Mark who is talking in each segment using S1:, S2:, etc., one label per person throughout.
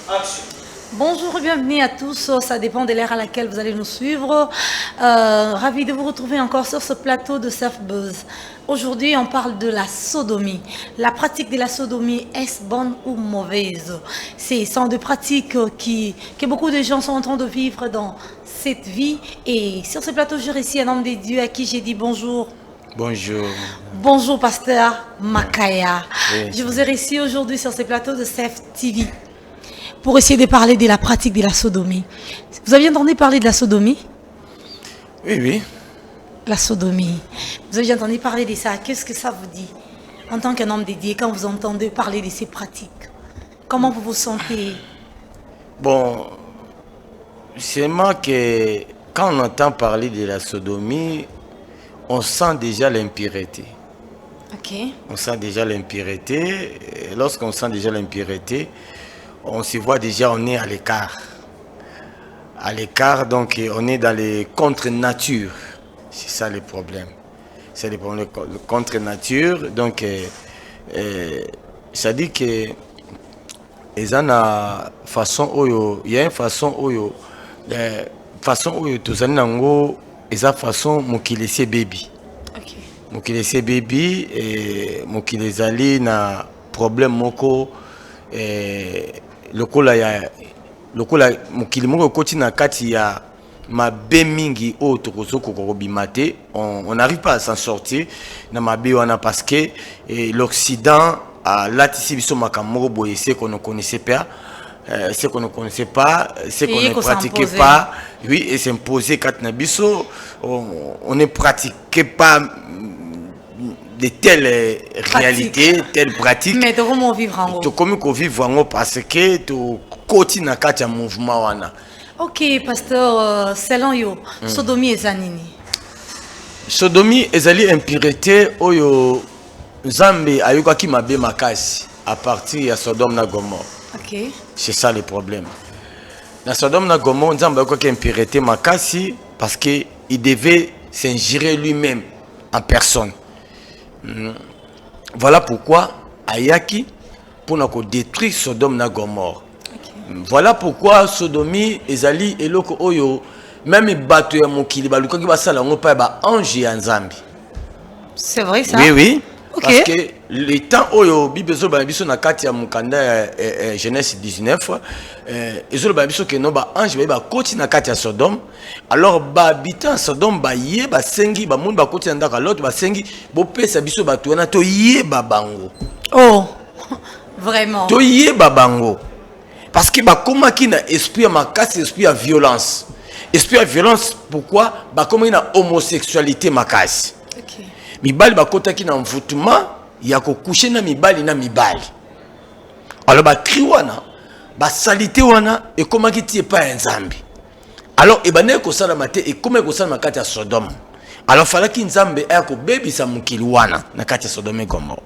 S1: Action.
S2: Bonjour et bienvenue à tous. Ça dépend de l'heure à laquelle vous allez nous suivre. Ravi de vous retrouver encore sur ce plateau de Surf Buzz. Aujourd'hui, on parle de la sodomie. La pratique de la sodomie, est-ce bonne ou mauvaise? Ce sont des pratiques que beaucoup de gens sont en train de vivre dans cette vie. Et sur ce plateau, j'ai reçu un homme de Dieu à qui j'ai dit bonjour.
S3: Bonjour.
S2: Bonjour, pasteur Makaya.
S3: Oui.
S2: Je vous ai reçu aujourd'hui sur ce plateau de Surf TV pour essayer de parler de la pratique de la sodomie. Vous aviez entendu parler de la sodomie?
S3: Oui.
S2: La sodomie. Vous avez entendu parler de ça. Qu'est-ce que ça vous dit en tant qu'un homme dédié quand vous entendez parler de ces pratiques? Comment vous vous sentez?
S3: Bon, c'est moi que quand on entend parler de la sodomie, on sent déjà l'impureté. On sent déjà l'impureté. Et lorsqu'on sent déjà l'impureté, on se voit déjà, on est à l'écart. À l'écart, donc on est dans les contre-natures. C'est ça le problème. C'est le problème, le contre-nature. Donc, ça dit que eza na façon oyo, il y a une façon oyo, façon oyo tozali nango eza façon mokili esi ebebi. Mokili esi ebebi, mokili ezali na problème moko, lokola ya lokola mokili moko ekoti na kati ya mabe mingi oyo tokozokoka kobima te. On n'arrive pas à s'en sortir na mabe wana parce que l'Occident alatisi biso makambo moko boye, ce qu'on ne connaissait pas, ce qu'on ne connaissait pas, ce qu'on
S2: Et
S3: ne
S2: qu'on
S3: pratiquait
S2: s'imposait.
S3: pas, oui, et s'imposer kati na biso, on ne pratiquait pas de telles réalités, telles pratiques.
S2: Mais comment vivre en gros?
S3: Tokomi kovivre yango parce que tokoti na kati ya mouvement wana.
S2: Ok, pasteur, selon yo, sodomie eza nini?
S3: Sodomie ezali impureté oyo Nzambe ayokaki mabe makasi à partir ya Sodome na Gomorre. C'est ça le problème. Na Sodome na Gomorre, Nzambe ayokaki impureté makasi parce que il devait s'injurer lui-même en personne. Voilà pourquoi ayaki mpona kodétruire Sodome na Gomorre. Voilà pourquoi sodomie ezali eloko oyo même bato ya mokili balukaki basala yango mpa ya baange ya Nzambe.
S2: C'est vrai, ça?
S3: Oui.
S2: Ok.
S3: Parce que le temps oyo Bible ezoloba na biso na kati ya mokanda ya Genèse 19, ezoloba na biso ke no baange baye bakoti na kati ya Sodome. Alors bahabitant ya Sodome baye basengi, bamoni bakoti na ndako ya Lot, basengi: bopesa biso bato wana toyeba bango.
S2: Oh, vraiment?
S3: Toyeba bango parce que bakomaki na esprit ya makasi, esprit ya violence. Esprit ya violence, pourquoi? Bakomaki na homosexualité makasi. Mibali bakotaki na mvutuma ya kocoucher na mibali na mibali. Alors bacri wana, basaleté wana ekomaki ti epai ya Nzambe. Alors ebandaki kosalama te, ekomaki kosalama kati ya Sodome. Alors falaki Nzambe aya kobebisa mokili wana na kati ya Sodome et Gomorrhe.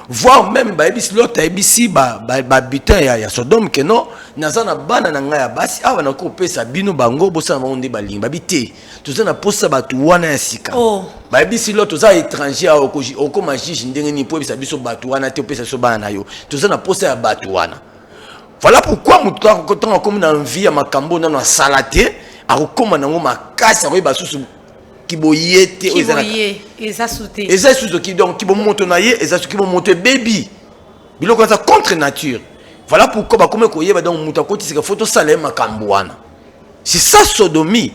S3: Voire même bayebisi Lot, ayebisi bahabitant ya Sodome ke non, naza na bana na ngai ya basi awa, nakoki kopesa bino bango, bosala bango nde balingi. Babi te, toza na posa bato wana ya sika.
S2: Oh.
S3: Bayebisi Lot: toza étranger awa, okóma juge ndenge nini mpo oyebisa biso bato wana te, opesa biso bana na yo? Toza na posa ya bato wana. Voilà pourquoi moto ntango akomi na envie ya makambo nano asala te, akokóma nango makasi, akoyeba susu kiboye te oyo eza na
S2: Kiboye eza su te.
S3: Eza susu ki, donc kibomoto na ye eza soki bomoto ebebi, biloko eza contre nature. Voilà pourquoi bakomi koyeba, donc moto akotisika fo tosala ye makambo wana. C'est ça sodomie.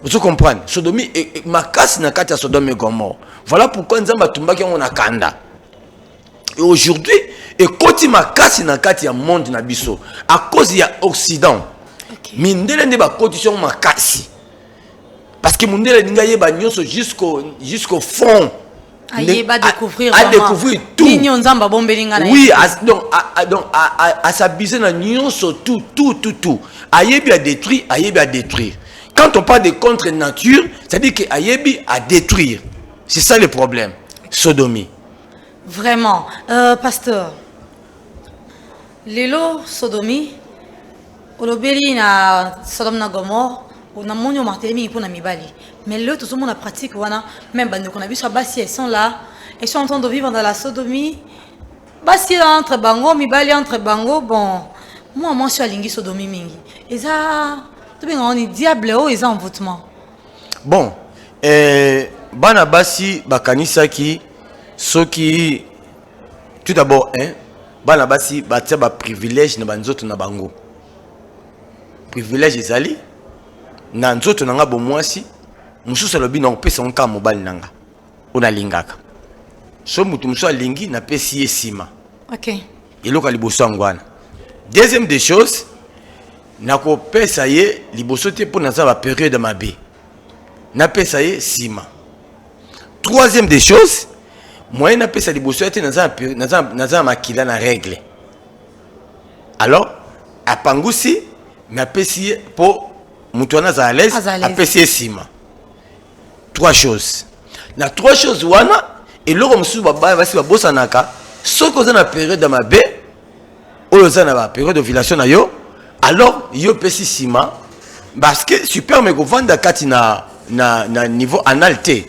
S3: Ozo comprendre? Sodomie makasi na kati ya Sodome et Gomorrhe. Voilà pourquoi Nzambe atumbaki yango na kanda. Et aujourd'hui ekoti makasi na kati ya monde na biso à cause ya Occident. Mindele nde bakotisi yango makasi parce que mondele alingi ayeba nyonso jusqu'au fond.
S2: Ayeba découvrir.
S3: A découvrir tout.
S2: Nini Nzambe abombeli nga na
S3: Oui,
S2: ye.
S3: Donc, donc asabuse na nyonso, tout, tout, tout, tout. Ayebi à détruire, ayebi à détruire. Quand on parle de contre nature, c'est à dire que ayebi à détruire. C'est ça le problème, sodomie.
S2: Vraiment, pasteur, lelo sodomie, olobeli na Sodome na Gomorrhe, namoni omartele mingi mpona mibali, mais lelo tozomona pratique wana même bandeko na biso ya basi, elles sont là, elles sont en train de vivre dans la sodomie, basi entre bango, mibali entre bango. Bon. Mwa mwasi oyo alingi sodomie mingi, eza tobengaka ni diable oyo eza envoûtement?
S3: Bon, bana basi bakanisaki soki, tout d'abord, hein, bana basi batia baprivilège na banzoto na bango. Privilège ezali na nzoto na nga bomwasi. Mosusu alobi: na kopesa ngo kaka mobali na nga oyo nalingaka. So moto mosusu alingi, napesi ye nsima. Eloko ya liboso yango wana. Deuxième des choses, nakopesa ye liboso te mpo naza bapériode mabe, napesa ye nsima. Troisième des choses, moyen napesa liboso ya te, naza na makila, na règle. Alors apangusi, mais apesi ye mpo moto wana aza à l'aise.
S2: Aza à l'aise.
S3: Apesi ye nsima. Trois choses. Na trois choses wana, eloko mosusu basi babosanaka: soki oza na période ya mabe oyo, oza na bapériode d'ovulation na yo, alors yo opesi nsima, parce que sperme ekovanda kati na niveau anal te.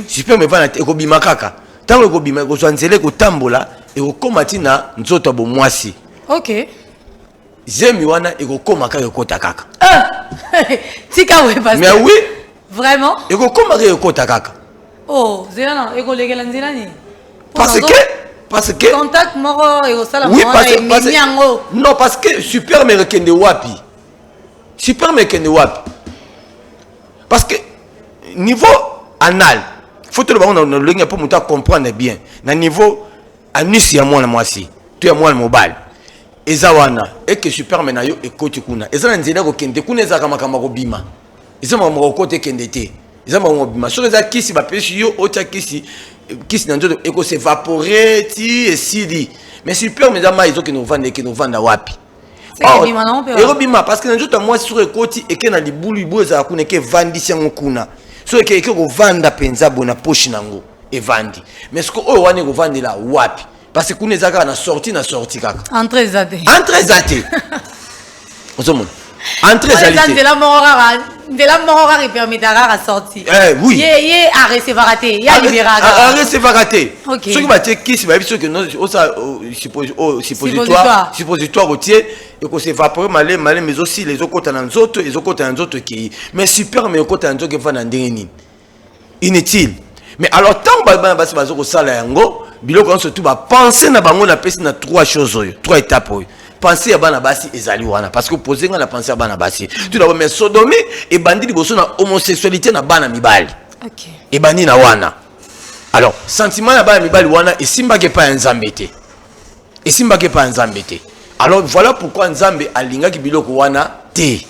S3: Sperme evanda te, ekobima kaka. Ntango ekobima, ekozwa nzela, ekotambola, ekokóma ti na nzoto ya bomwasi. Zemi wana ekokóma kaka, ekota kaka.
S2: Ah! Tika we, pasteur.
S3: Mais oui.
S2: Vraiment?
S3: Ekokóma kaka, ekota kaka.
S2: Oh, nzela na ekolekela nzela nini?
S3: Parce que
S2: Contact moko ekosala.
S3: Oui, parce
S2: Ememi yango.
S3: Non, parce que sperme ekende wapi? Sperme ekende wapi? Parce que niveau anal, faut toloba ngo na lolenge mpo moto acomprendre bien. Na niveau anus ya mwana mwasi to ya mwana mobali, eza wana eke sperme na yo ekoti kuna, eza na nzela ekokende kuna. Ezalaka makambo ya kobima, eza makambo ya kokota ekende te, eza makambo ya kobima. Soki eza kisi bapesi yo, otya kisi, kisi na nzoto ekos'évaporer ti esili. Mais sperme eza mai, ezokende kovanda, ekende kovanda wapi?
S2: Ekobima nango mpe wapi?
S3: Ekobima parce que na nzoto ya mwasi, soki ekoti, eke na libulu. Libulu ezala kuna, eke evandisi yango kuna. Soki eke kovanda mpenza boye na poche nango, evandi. Mais soki oyo wana, ekovandela wapi? Parce que kuna eza kaka na sortie, na sortie kaka.
S2: Entrée eza te.
S3: Entrée eza te, ozomona, entrée ezali
S2: eza
S3: te.
S2: Nzela moko kaka, nzela moko kaka epermetaka kaka sortie.
S3: Eh, oui.
S2: Ye arecevaka te, ye alibéraka.
S3: Arecevaka te. Soki batie kisi, bayebi soki osala suppositoire.
S2: Suppositoire.
S3: Suppositoire otie, ekos'évaporer maleme maleme, ezosila, ezokota na nzoto, ezokota na nzoto, ekei. Mais sperme ekota na nzoto, evanda ndenge nini? Inutile. Mais alors, ntango bana basi baza kosala yango, biloko nyonso tu bapense na bango, napesi na trois choses oyo, trois étapes oyo. Pensée ya bana basi ezali wana, parce que pose nga na pensée ya bana basi tout d'abord. Mais sodomie ebandi liboso na homosexualité na bana mibali. Ebandi na wana. Alors sentiment ya bana mibali wana esimbaki epai ya Nzambe te, esimbaki epai ya Nzambe te. Alors voilà pourquoi Nzambe alingaki biloko wana te.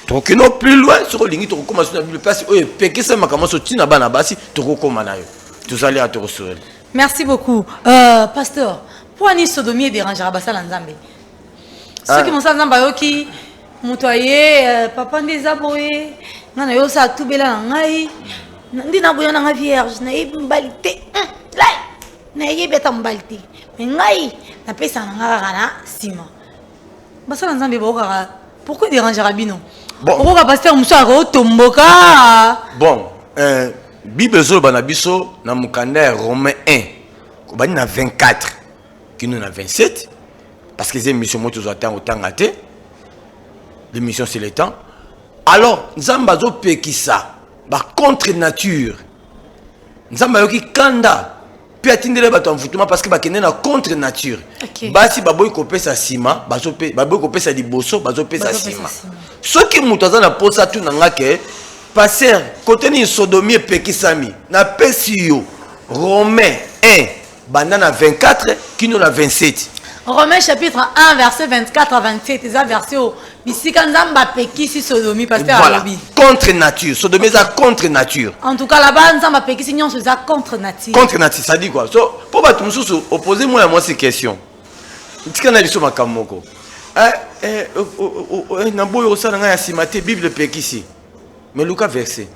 S3: Tokokende plus loin soki olingi, tokokóma so na Bible, place oyo epekisa makambo nyonso ntina bana basi. Tokokóma na yo, tozali awa, tokosolela.
S2: Merci beaucoup, pasteur. Mpo ani sodomie edérangera basala Nzambe? Soki mosala Nzambe ayoki moto aye, papa, nde eza boye, ngai na yo osala tubela na ngai, nde naboya na ngai vierge, nayebi mobali te. Lai nayebi ata mobali te, mais ngai napesaka na ngai kaka na nsima. Basala Nzambe baokaka, pourquoi dérangera bino?
S3: Bon.
S2: Okoka pasteur mosusu akotomboka.
S3: Bon, Bible ezoloba na biso na mokanda ya Romain 1, kobandi na 24 kino na 27, parce que eza émission moko tozwa ntango otanga te. L'émission, c'est le temps. Alors Nzambe azopekisa bacontre nature. Nzambe ayoki kanda mpe atindeli bato ya mvutuma, parce que bakende na contre nature. Basi baboyi kopesa nsima, baboyi kopesa liboso, bazopesa
S2: Bazopesa
S3: nsima.
S2: nsima.
S3: Soki moto aza na posa, tuna nga ke: pasteur, kote nini sodomie epekisami? Napesi yo Romain 1, banda na 24 kino na 27.
S2: Romains chapitre 1, verset 24 à 27, eza verset oyo bisika Nzambe apekisi sodomie, pasteur.
S3: Voilà.
S2: Alobi
S3: contre nature, sodomie eza contre nature.
S2: En tout cas là-bas, Nzambe apekisi nyonso eza contre nature.
S3: Contre nature, ça dit quoi? So mpo bato mosusu opose mwana mwasi question, tika na biso makambo moko. Eh, eh, oh, oh, oh, eh, naboyi osala ngai ya nsima te, Bible epekisi. Mais luka verset.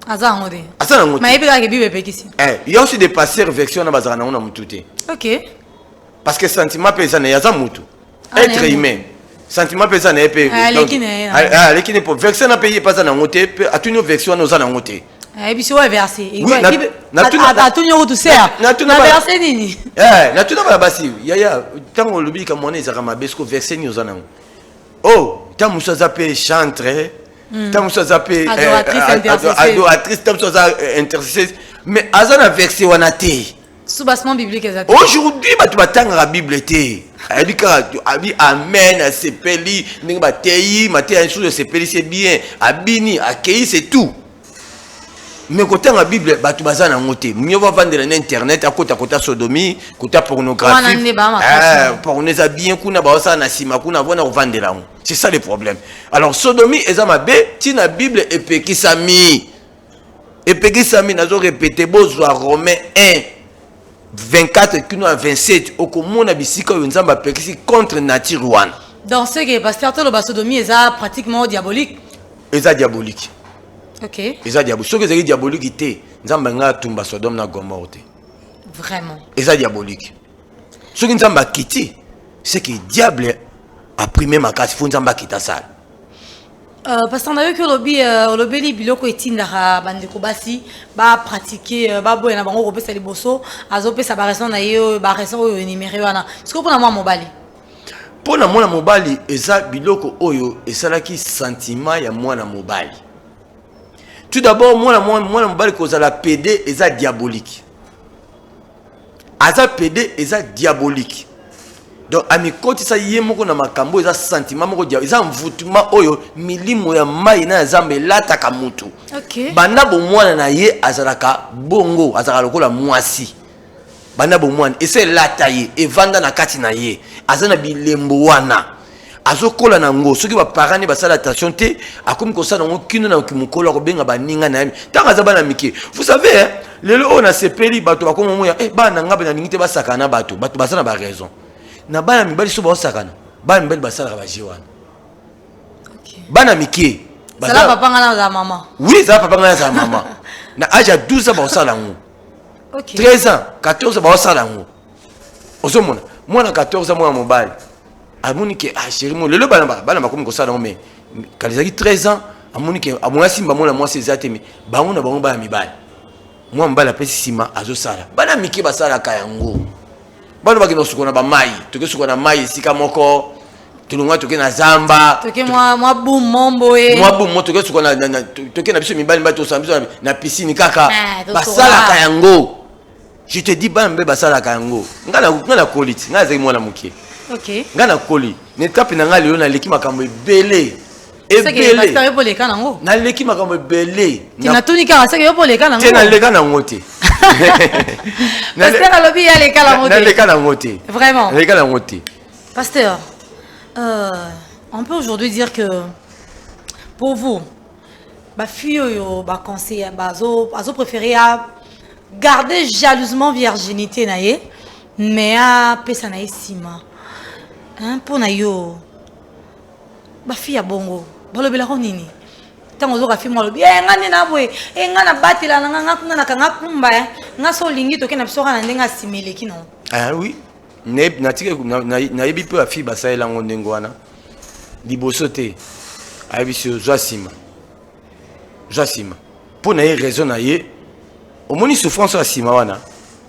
S2: Aza yango te.
S3: Aza nango te.
S2: Mayebi kaka ke Bible epekisi.
S3: Eh, ya aussi des pasteurs, version wana bazalaka nango na motu te. Parce que sentiment mpe eza na ye, aza mutu.
S2: Ah,
S3: être
S2: na ye.
S3: Humain, sentiment mpe eza na ye mpe.
S2: Ah, aleki na ye.
S3: Ah, ah, aleki na ye, po verset na mpe ye mpe aza nango te, mpe atuni yo verset wana, oza nango te.
S2: Ayebi si oyo verset.
S3: Oui,
S2: Atuni yo kutu ser na verset nini.
S3: Eh, natuna bana basi: yaya, ntango olobi likambo wana ezalaka mabe, siko verset nini oza nango? Oh, ntango mosusu aza mpe chantre, ntango mosusu aza mpe
S2: Adoratrice, intercesseuse.
S3: Adoratrice, ntango mosusu aza intercesseuse, mais aza na verset wana te.
S2: Soubassement biblique eza te.
S3: Aujourd'hui bato batangaka Bible te. Ayebi kaka abi amen, asepeli ndenge bateyi mateya lisusu, esepeli, c'est bien, abini, akei, c'est tout. Mais kotanga Bible, bato baza nango te. Mieux bavandela na internet, akota kota sodomie, kota
S2: Wana
S3: pornographie.
S2: Nde baa makasi.
S3: Eh, porno eza bien kuna, baosala na nsima kuna vona kovandela yango. C'est ça le problème. Alors sodomie eza mabe, ntina Bible epekisami, epekisami. Nazo répéter, bozwa Romain 1 24 kino ya 27, okomona bisika oyo Nzambe apekisi contre nature wana.
S2: Donc ce que pasteur toloba, sodomie eza pratiquement diabolique.
S3: Eza diabolique.
S2: Ok.
S3: Eza diabolique. Soki ezalaki diabolique te, Nzambe ngai atumba Sodome na Gomorrhe te.
S2: Vraiment.
S3: Eza diabolique. Soki Nzambe akiti, c'est que diable aprime makasi, fo Nzambe akita sala.
S2: Pasteur, nayoki olobi olobeli biloko etindaka bandeko basi bapratiquer, baboya na bango kopesa liboso, azopesa baraison na ye oyo, baraison oyo énuméré wana. Sikoyo mpona mwa mobali?
S3: Mpo na mwana mobali, eza biloko oyo esalaki sentiment ya mwana mobali. Tout d'abord, mwana mobali kozala pédé eza diabolique. Aza pédé, eza diabolique. Donc amikotisa ye moko na makambo, eza sentiment moko, eza mvutuma oyo milimo ya mai na ya Nzambe elataka mutu. Banda bomwana na ye azalaka bongo, azalaka lokola mwasi. Banda bomwana ese elata ye, evanda na kati na ye, aza na bilembo wana, azokola nango. Soki baparent ne basala attention te, akomi kosala yango kino na mokolo akobenga baninga na ye ntango aza bana mike. Vous savez, hein, lelo oyo nasepeli, bato bakoma moya bana nga nalingi te basakana na bato. Bato baza na baraison na bana mibali. So baosakana, bana mibali basalaka baje wana. Bana mike.
S2: Zala papa, nga nazala mama.
S3: Oui, ezala papa, ngai nazala mama. Na age ya 12 ans baosala yango. 13 ans, 14 ans baosala yango. Ozomona mwana 14 ans, mwana mobali amoni ke ah, chéri mo lelo bana bakomi kosala yango. Mais kala ezalaki 13 ans, amoni ke amoni asimba mwana mwasi eza te. Mais bango na bango bana mibali, mwana mobali apesi nsima, azosala. Bana mike basalaka yango. Bana bakende kosukola na bamai, toke sukola na mai esika moko, tolongwa, toke na zamba.
S2: Toke mwa bum mombo ye.
S3: Mwa bum mo, toke sukola toke na biso mibali mibali, tosala biso na piscine kaka.
S2: Ah, tosola.
S3: Basalaka yango, je te dis, bana mpe basalaka yango. Nga nakoli ti ngai azalaki mwana moke. Ngai nakoli na etape na ngai, lelo naleki makambo ebele.
S2: Seke
S3: Ebele.
S2: pasteur, yo mpo oleka nango?
S3: Naleki makambo ebele.
S2: Ti natuni kaka, seke yo mpo oleka nango?
S3: Te, naleka nango te.
S2: Pasteur alobi ye aleka nango te.
S3: Naleka nango te.
S2: Vraiment?
S3: Naleka nango te.
S2: Pasteur, on peut aujourd'hui dire que pour vous, ba fille oyo ba conseiller bazo bazo préférer à garder jalousement virginité na ye, mais a pesa na ye nsima, hein, mpo na yo bafille ya bongo balobelako nini? Ntango ozoka fille mo alobi: "Eh, nga nde na boye, e nga nabatela na nga, nga kuna nakanga kumba, eh. Nga so olingi toke na biso kaka na ndenge asima eleki nango."
S3: Ah oui, nayebi mpe bafille basalela yango ndenge wana. Liboso te, ayebisi yo: "Zwa nsima, zwa nsima." Mpo na ye, raison na ye, omoni souffrance oyo ya nsima wana,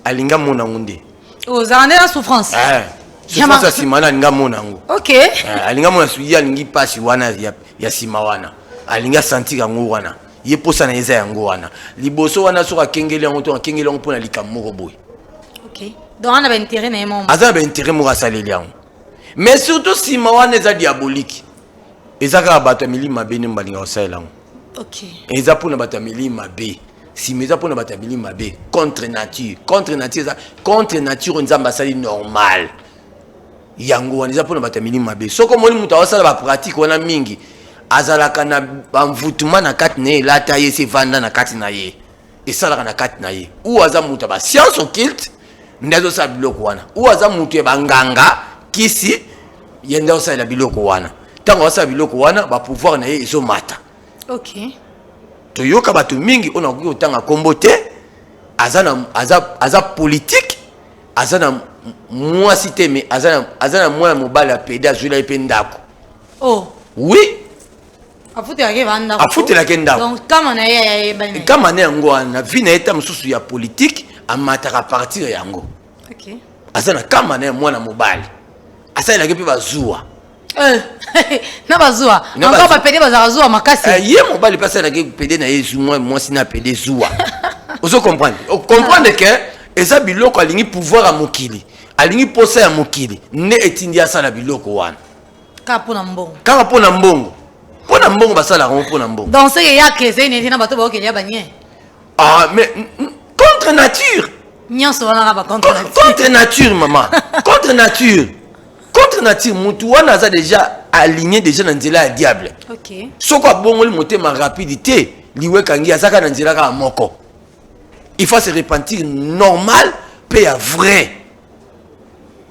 S3: alingi amona yango nde.
S2: Ozala nde na souffrance.
S3: Eh, souffrance ya nsima wana, alingi amona yango. Eh, alingi amona ye, alingi mpasi wana ya nsima wana, alingi asentir yango wana. Ye mposa na ye eza yango wana. Liboso wana, soki akengeli yango to akengeli yango mpo na likambo moko boye.
S2: Ok, donc wana baintérêt na ye moko.
S3: Aza na baintérêt moko asaleli yango. Mais surtout nsima wana eza diabolique. Eza kaka bato ya milimo mabe nde balingaka kosalela yango. Eza mpona bato ya milimo mabe. Nsima eza mpona bato ya milimo mabe, contre nature. Contre nature, eza contre nature oyo Nzambe asali normal. Yango wana eza mpona bato ya milimo mabe. Soki omoni moto aosala bapratique wana mingi, azalaka na bamvutuma na kati na ye, elata ye, esi evanda na kati na ye, esalaka na kati na ye. Ou aza moto ya bascience occulte nde azosala biloko wana, ou aza moto ya banganga kisi, ye nde azosalela biloko wana. Ntango azosala biloko wana, bapouvoir na ye ezomata. Toyoka bato mingi oyo nakoki kotanga nkombo te, aza politique, aza na mwasi te, mais aza na mwana mobali ya pédé, azwila ye mpe ndako.
S2: Oh.
S3: Oui.
S2: Afutelaki bandako?
S3: Afutelaki ndako.
S2: Donc kama na ye ayebani na ye.
S3: Kama na yango wana, vie na ye ta mosusu ya politique, amataka partir yango. Aza na kama na ye, mwana mobali asalelaki mpe bazuwa.
S2: Na bazuwa encore, bapédé bazalaka zuwa makasi.
S3: Ye mobali mpe asalaki pédé na ye zuwa, mwasi na pédé zuwa. Ozo comprendre, comprendre ke eza biloko alingi, pouvoir ya mokili alingi, posa ya mokili nde etindi asala biloko wana.
S2: Kaka mpo na mbongo.
S3: Kaka mpo na mbongo, mpo na mbongo, basalaka yango mpo na mbongo.
S2: Donc seke yake ezali neti na bato baokelia banie.
S3: Ah, mais contre nature.
S2: Nyonso wana kaka contre nature.
S3: Contre nature, mama, contre nature, contre nature. Mutu wana aza déjà aligné déjà na nzela ya diable. Soki abongoli motema rapide te, liwa ekangi, aza kaka na nzela kaka moko. Il faut se repentir normal mpe ya vrai.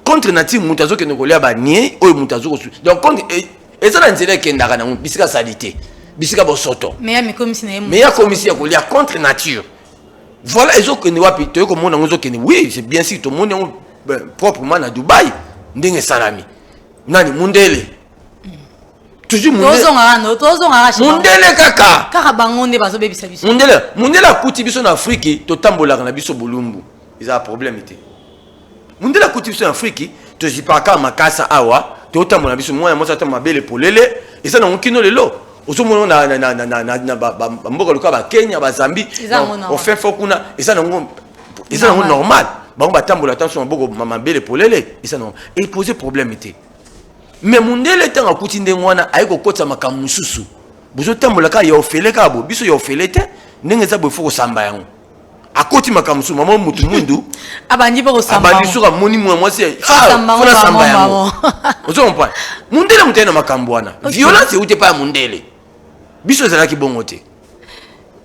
S3: Contre nature, moto azokende kolia banie oyo, moto azokosu. Donc contre eza na nzela ekendaka nango bisika sali te, bisika bosoto.
S2: Mais ya mikomisi na ye.
S3: Mais ya komisi ya kolia contre nature, voilà. Ezokende wapi? Toye komona yango ezokende. Oui, c'est bien sûr, tomoni yango proprement na Dubai ndenge esalami. Nani? Mundele toujours.
S2: Tozongaka.
S3: Mundele kaka.
S2: Kaka bango nde bazobebisa biso.
S3: Mundele, mundele akuti biso na Afriki, totambolaka na biso bolumbu, eza problème te. Mundele akuti biso na Afriki, tozipaka makasa awa, totambola biso, mwana mwasi ata mabele polele, eza nango kino lelo. Ozomona na bamboka lokola Bakenya, Bazambi, ofin fo kuna eza nango normal. Bango batambola ata so maboko, mabele polele, eza nango epose problème te. Mais mundele ntango akuti ndenge wana, aye kokotisa makambo mosusu. Bozotambola kaka ya ofele kaka bo, biso ya ofele te. Ndenge eza boye, fo kosamba yango. Akoti makambo mosusu, mama mutu mwindu.
S2: Abandi mpe kosamba.
S3: Abandi soki amoni mwana mwasi, fo nasamba yango. Ozo comprendre? Mundele moto aye na makambo wana. Violence euti epai ya mundele. Biso ezalaki bongo te.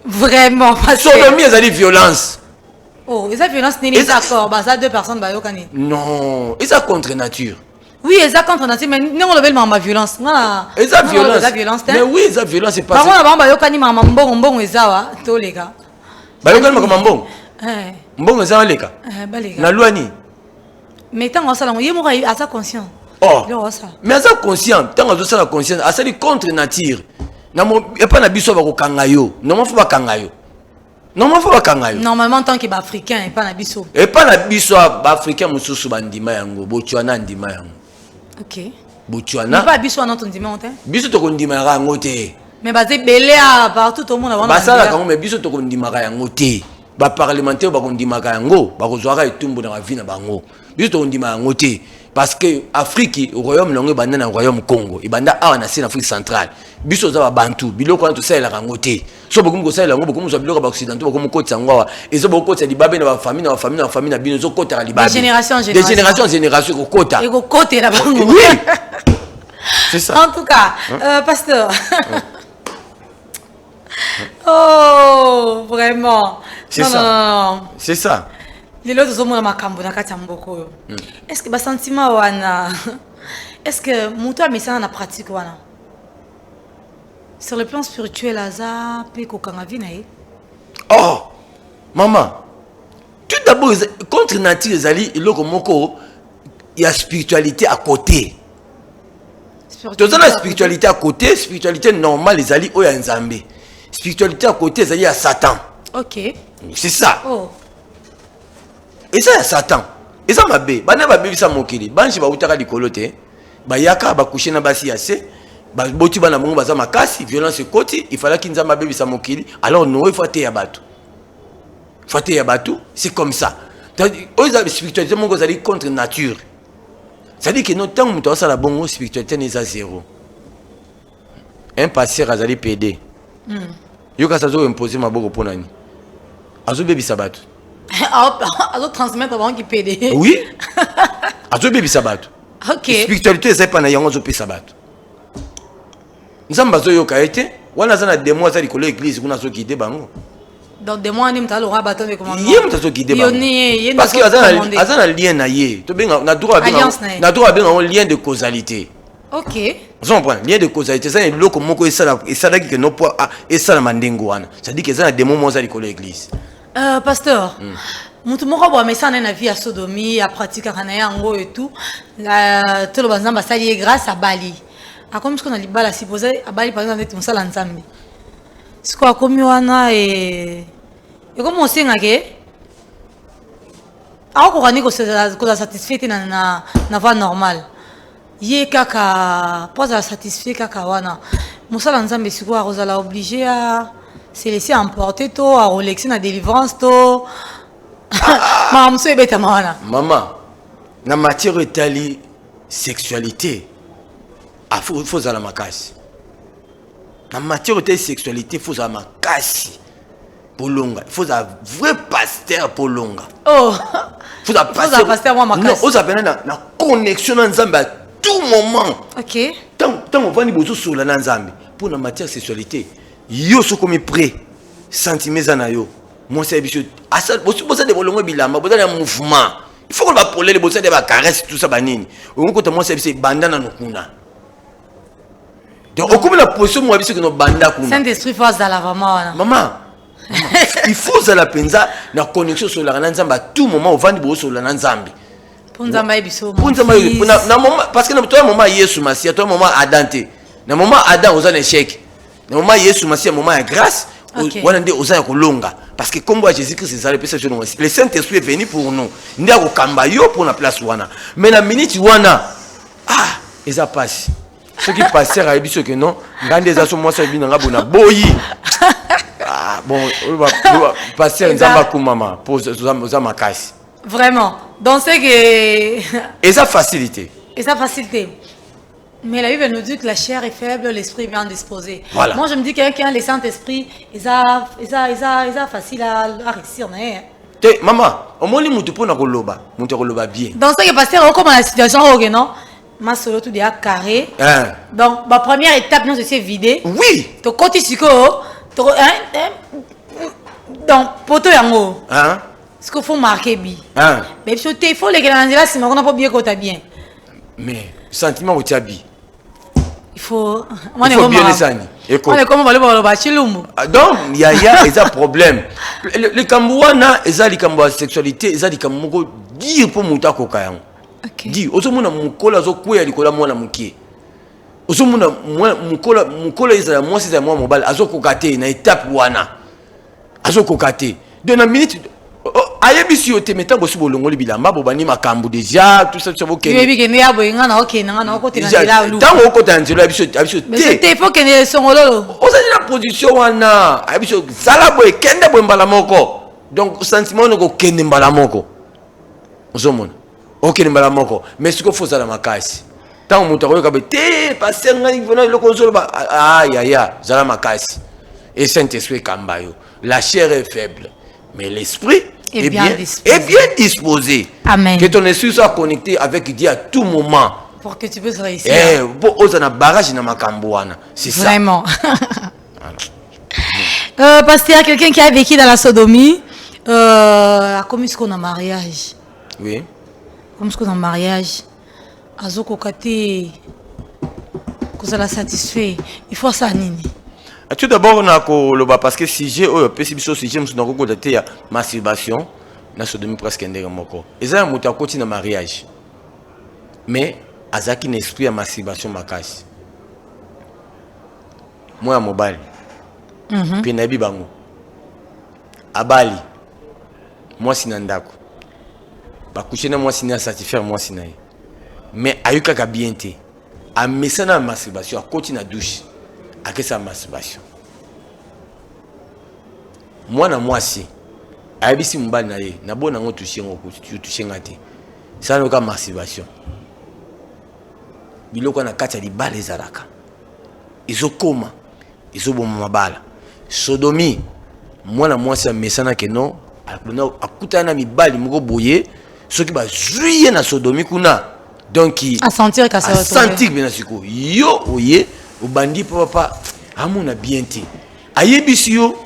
S2: Vraiment.
S3: Sodomie ezali violence.
S2: Oh, eza violence nini? Eza accord, baza deux personnes bayokani.
S3: Non, eza contre nature.
S2: Oui, eza contre nature, mais ndenge olobeli makambo ya violence, nga
S3: Eza violence.
S2: Eza violence te.
S3: Mais oui, eza violence.
S2: Bango na bango bayokani makambo mbongo, mbongo eza wa, toleka.
S3: Bayokani makambo mbongo, mbongo eza, baleka.
S2: Baleka.
S3: Na loi nini?
S2: Mais ntango asala yango, ye moko aza conscient.
S3: Oh, mais aza conscient. Ntango azosala conscient, asali contre nature. Epai na biso bakokanga yo normalement, fo bakanga yo normalement, fo bakanga yo.
S2: Normalement, tant que baafricain, epai na biso.
S3: Epai na biso, baafricain mosusu bandima yango, Botswana andima yango. Botswana.
S2: Epai biso wana tondima yango te.
S3: Biso tokondimaka yango te.
S2: Mais baza ebele a partout, tomona.
S3: Basalaka yango, mais biso tokondimaka yango te. Baparlementaire bakondimaka yango, bakozwaka etumbu na bavi na bango. Biso tokondima yango te, parce que Afrique, royaume nango ebanda na royaume Congo, ebanda awa na se na Afrique centrale. Biso oza babantu, biloko wana tosalelaka yango te. So bokomi kosalela yango, bokomi kozwa biloko ya baoccidentaux, bokomi kokotisa yango awa. Eza bokotisa libabe na bafamille, na bafamille, na bafamille na bino, ezokotaka libabe.
S2: De génération en
S3: De génération en génération, ekokota.
S2: Ekokotela bango.
S3: Oui, c'est ça.
S2: En tout cas, pasteur, oh, vraiment.
S3: C'est
S2: Non,
S3: ça.
S2: non, non, non.
S3: C'est ça.
S2: Lelo tozomona makambo na kati ya mboka oyo. Est ce que basentiment wana, est ce que moto amesana na pratique wana, sur le plan spirituel aza mpe kokanga vie na ye?
S3: Oh mama, tout d'abord, contre nature ezali eloko moko ya spiritualité à côté. Toza na spiritualité à côté. Spiritualité normale ezali oyo ya Nzambe, spiritualité à côté ezali ya Satan. C'est ça. Eza ya Satan, eza mabe. Bana babebisa mokili, bange bautaka likolo te, bayaka bakushe na basi ya se, baboti bana bango baza makasi, violence ekoti. Ifalaki Nzambe abebisa mokili. Alors Noé fo ateya bato, fo ateya bato. C'est comme ça. Oyo eza spiritualité moko ezali contre nature, c'est-à-dire que no, ntango moto azosala bongo, spiritualité na eza zéro. Un pasteur azali pédé, yo kasi azoimpose maboko mpo nani? Azobebisa bato.
S2: Azotransmettre bango kipédé.
S3: Oui, azobebisa bato. Spiritualité eza epai na yango, azopesa bato. Nzambe azoyoka ye te. Wana aza na démon, aza likolo ya église kuna, azoguide bango.
S2: Donc démon wana moto alonga bato.
S3: Ye moto azoguide bango parce que aza na lien na ye. Tobenga na droit, na droit abenga yango lien de causalité. Ozo comprendre? Lien de causalité eza na eloko moko esalaki ke no po esalama ndenge wana, c'est-à-dire que eza na démon moko aza likolo ya église.
S2: Pasteur, motu moko boye amesana na vie ya sodomie, apratikaka na ye yango et tout, toloba Nzambe asali ye grâce, abali, akomi sikoyo na libala. Suppose abali par exemple neti mosala Nzambe, sikoyo akomi wana e ekomi osengake, akokoka ni kozala satisfait te na voie normale. Ye kaka po azala satisfait kaka wana. Mosala Nzambe sikoyo akozala obligé à se laisser emporter to a relaxer na délivrance to makambo mosusu ebetama wana.
S3: Mama, na matière etali sexualité, faut ozala makasi. Na matière etali sexualité, faut ozala makasi polonga. Il faut ozala vrai pasteur polonga.
S2: Oh.
S3: Faut ozala
S2: pasteur mwa makasi.
S3: Non, ozala pena na connexion na Nzambe à tout moment.
S2: OK.
S3: Tant ovandi bozosola na Nzambe pour na matière sexualité, yo sokomi prêt, sentiment eza na yo. Mwasi ayebi biso bosa de bolongo bilamba, boza na mouvement. Il faut koloba polele, bosa de ba caresse, tout ça banini. Okoki kota mwasi ayebi biso banda nano kuna. Donc okomi na position mwa biso kino banda kuna.
S2: Saint-Esprit faut azala vraiment wana.
S3: Maman, il faut ozala mpenza na connexion, osololaka na Nzambe à tout moment, ovandi boosolola na Nzambe.
S2: Mpo Nzambe ayebi biso.
S3: Mpo Nzambe ayebi na moment, parce que toya moment Yesu Masiya, toya moment Adam te. Na moment Adam oza na échec, na moment Yesu Masiya, moment ya grâce wana nde oza ya kolonga, parce que kombo ya Jésus Christ ezala epesa biso longa. Le Saint Esprit est venu pour nous, nde akokamba yo mpo na place wana. Mais na minute wana, ah, eza pasi soki pasteur ayebi soki non, ngai nde eza so mwasi ayebi na ngai bona boyi. Ah, bon, pasteur, Nzambe akumama mpo oza makasi.
S2: Vraiment, donc c'est que
S3: eza facilité.
S2: Eza facilité. Mais la Bible nous dit que la chair est faible, l'esprit est bien disposé.
S3: Voilà.
S2: Moi, je me dis, quelqu'un qui a le Saint-Esprit, ils facile à réussir. Mais
S3: Te, mama, omoni mutu mpona koloba, mutu akoloba bien.
S2: Dans ce que pasteur, comme la situation, ok, non? Ma solo tout déjà carré.
S3: Hein.
S2: Donc, ma première étape, non, c'est vidé.
S3: Oui.
S2: To koti siko, to, hein, hein, donc, poto yango.
S3: Hein?
S2: Ce qu'il faut marquer bi.
S3: Hein?
S2: Mais il faut les grands là, c'est on a pas bien kota bien.
S3: Mais sentiment otia bi.
S2: Il faut
S3: Il faut bien esani.
S2: On est comme baloba chilumbu.
S3: Donc yaya, eza problème. Likambo wana eza likambo ya sexualité, eza likambo moko dire mpo moto akoka yango. Di ozomona mokolo azokweya likolo ya mwana moke, ozomona mokolo, mokolo ezala mwasi, ezala mwana mobali, azokoka te na étape wana, azokoka te. Donc na minute ayebisi yo te, mais ntango osi bolongoli bilamba, bobandi makambo déjà, tout ça, tout ça, bokende.
S2: Yoyebi kende ya boye, nga na okende, nga na okotela nzela olu.
S3: Ntango okota na nzela ya biso, ya biso te.
S2: Te, faut kende songololo.
S3: Ozali na position wana, ayebi biso zala boye, kende boye mbala moko. Donc sentiment wana okokende mbala moko, ozomona okende mbala moko. Mais sikoyo faut ozala makasi. Ntango moto akoyoka be te, pasteur, ngai vona eloko ozoloba, ah yaya, zala makasi et Saint Esprit ekamba yo. La chair est faible, mais l'esprit
S2: est bien disposé.
S3: Est bien disposé.
S2: Amen.
S3: Que ton esprit soit connecté avec Dieu à tout moment.
S2: Pour que tu puisses réussir.
S3: Eh, po oza na barrage na makambo wana, c'est ça.
S2: Vraiment. Pasteur, quelqu'un qui a vécu dans la sodomie, a commis ce qu'on a mariage.
S3: Oui.
S2: Comme ce qu'on a mariage. Azokoka te kozala satisfait. Il faut ça nini?
S3: Tout d'abord na koloba, parce que sujet oyo opesi biso, sujet mosusu nakokota te, ya masturbation na sodomie presque ndenge moko. Eza ya moto akoti na mariage, mais azalaki na esprit ya masturbation makasi. Mwana mobali mpe nayebi bango, abali mwasi na ndako, bakushe na mwasi na asatisfaire mwasi na ye, mais ayokaka bien te. Amesana na masturbation, akoti na douche, akesa masturbation. Mwana mwasi ayebisi mobali na ye: "Nabona yango, touche yango, touche nga te, sala yoka masturbation." Biloko na kati ya libala ezalaka, ezokoma ezoboma mabala. Sodomie, mwana mwasi amesana keno akutana na mibali moko boye, soki bazwi ye na sodomie kuna, donc
S2: asentir ka
S3: asentir mpe na sikoyo yo oye obandi mpo papa amona bien te, ayebisi yo,